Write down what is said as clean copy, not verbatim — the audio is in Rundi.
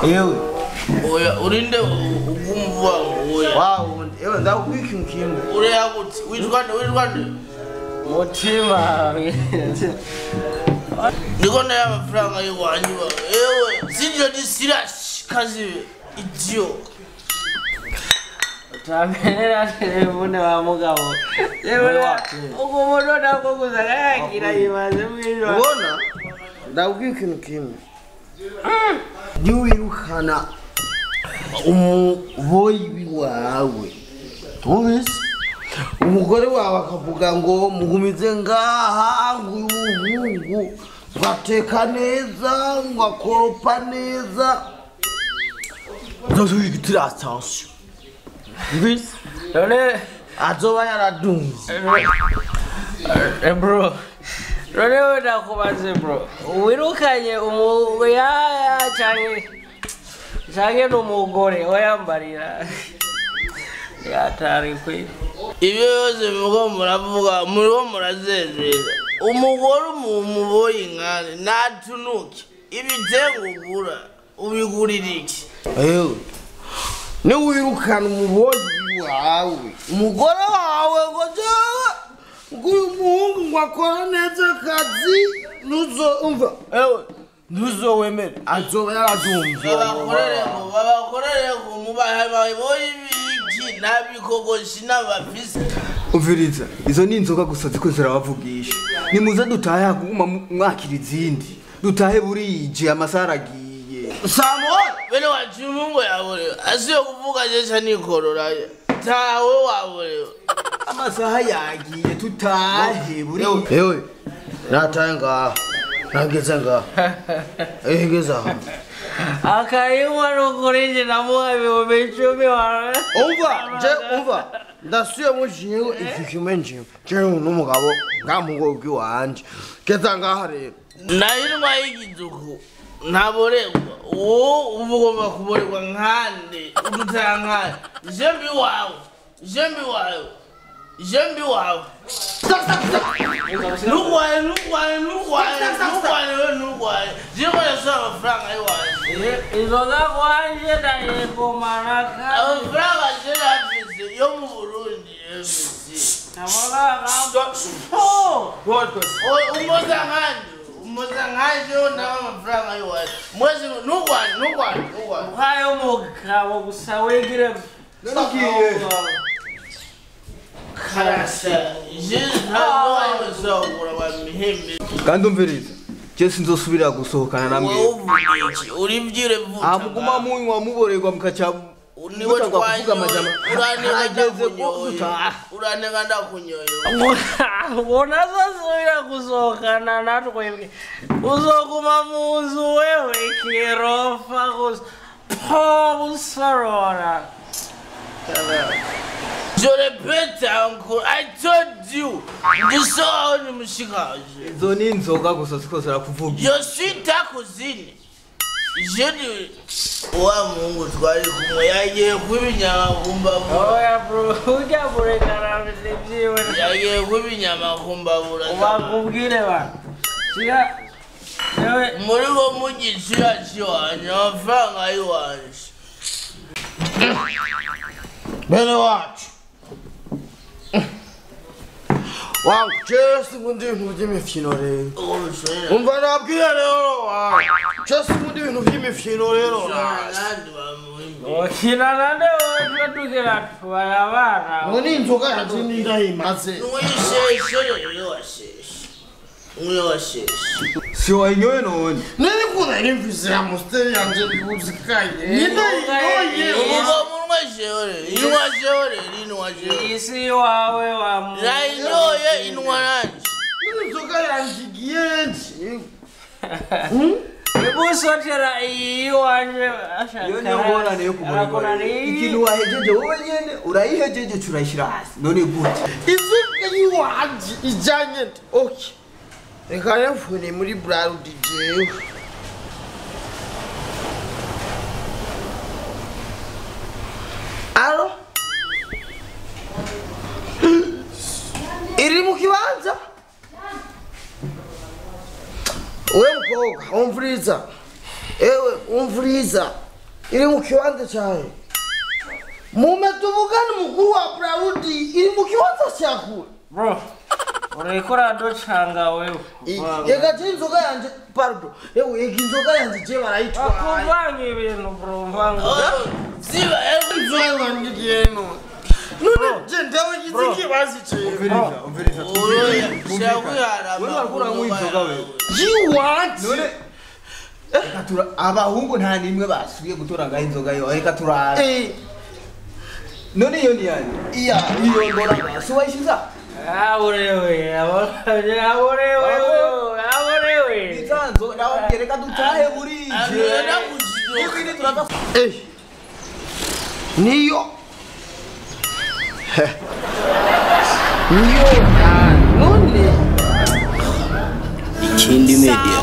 Ewe oya urinde ugumva oya wawo ewe ndakubwira ikintu kimwe ureya gute witwa nde witwa nde Mutima ndiko nayo amafaranga y'iwanyu ewe sinjo ni sirashi kazi idiyo Utamenera telefone wa mugabo umuntu ntabwo gusa yakira yimaze mw'ijoro ubona ndakubwira ikintu kimwe niwirukana umuboyi wawe wumvise umugore wawe akavuga ngo mugumize ngaha ngo uyu muhungu ngo ateka neza ngo akoropa neza nzosubigitira attention wumvise none azoba yaradumvye bro none ndakubaze bro wirukanye umuyaya canke canke n'umugore wayambarira yatari kweli ibyo byose muko muravuga muriho murazezera umugore umuboyi nkane natunuke ibitengo ugura ubigurira iki ewe niwirukana umuboyi wawe umugore wawe ngo jewe ngo uyu muhungu ngo akora neza akazi ntuzo umva ewe ntuzowemere azoba yaradumvye babakorere ngo mubahe baboyi biki nabikogoshi n'abafise Umviriza izo ni inzoga gusa ziko zirabavugisha nimuze dutahe haguma mwakira izindi dutahe burije amasaha aragiye samuel bene wacu mungu yaborewe asiyo kuvuga jesha nikorora tawe waborewe amasaha yagiye tutahe burije ewe nataye ngaha nageze ngaha ngeze aha akayinywa n'ukuri namuha 10,000 wawe umva je umva ndasubiyemo jewe iki kimwe njewe jewe n'umugabo ngamugogi wanje geza ngaha rero nayinwa y'igiduku ntaborerwa uwo uba ugomba kuborerwa nkande udutara nkande jembi wawe jembi wawe jembi wawe nturwaye nturwaye nturwaye nturwaye we nturwaye jewe yasaba amafaranga y'iwanjye inzoga kwanje ndayigumana amafaranga jewe afise yo mu Burundi yose umuza nkanje umuza nkanje nawe amafaranga y'iwanjye mwese nturwaye nturwaye nturwaye uhaye umugabo gusa wigire Naragiye. karasa jewe ntabwo wayozogura bamihembe kandi umviriza je sinzosubira gusohokana namwe urivyire vuta amuguma munywa muborerwa mukaca niwe mutangwa kuvuga amajambo uraneka harageze ko ndakunyoye dutaha uraneka ndakunyoye unazosubira gusohokana natwebwe uzoguma mu nzu wewe ikirofa gusa po busorora Je répète encore, I told you, ndisoho ni mushikaje. izo ni inzoga gusa ziko zirakuvugisha Je suis ta cousine. Je ne... Wa Mungu twari kumwe yagiye kuba inyama kumbabura. oya bro ujya murekana n'ibyiwe Yagiye kuba inyama kumbabura. ubakubwire ba siya yewe Muri bo mugicira ciwanje amafaranga y'iwanje. bene wacu wangu jewe sinkunda ibintu vy'imifyino rero Uko bishobora. umva nabwiye rero wangu jewe sinkunda ibintu vy'imifyino rero Kandi bamuhimbe. ukina nande wowe tukira tubara abana ngo ni inzoga yanje nindayimaze Nwisheshe rero washeshe. Mwe washeshe. si wayinyoye none nari kuna nimvise amusiteri yanje ndibuzikaye nindayinyoye Ubwo munwe jewe inwa jewe inwa jewe. isi wawe wa mu Nayinyoye inwa nanje. inzoga yanje igiye nje ibusotera iyi iwanje iyo niyo ngorane yo kuborerwa ikintu wahejeje wowe nyene urayihejeje uca urayishyira hasi none gute inzoga y'iwanje ijanye nde okay reka nemfune muri brarudi jewe alo iri mu kibanza we mukobwa umvuriza ewe umvuriza Iri mu kibanza cyawe. Mume tuvugane umukuru wa Brarudi iri mu kibanza cya kure. Bro, uriko uraducanga wewe. Ega je inzoga yanje pardon. Ewe ega inzoga yanje je barayitwaye. Akuvanga ibintu bro, mvanga. Ziba Inzoga yanje igiye none. None je ndawe gize ikibazo cyewe. Umviriza, umviriza. Oya, shakwihara. Wewe wariko uranywa inzoga wewe. You want? None reka abahungu nta nimwe basubiye gutora ngaho inzoga yo reka turabe. Eh, None iyo ni yani. iya. Iyo mbona si wayishiza. Aburewe, aburewe, aburewe, aburewe. Itanzo nawe reka dutahe burije. Agenda kuzidoka. Ibindi turava Eh. Niyo. Niyo. None. Ikindi media.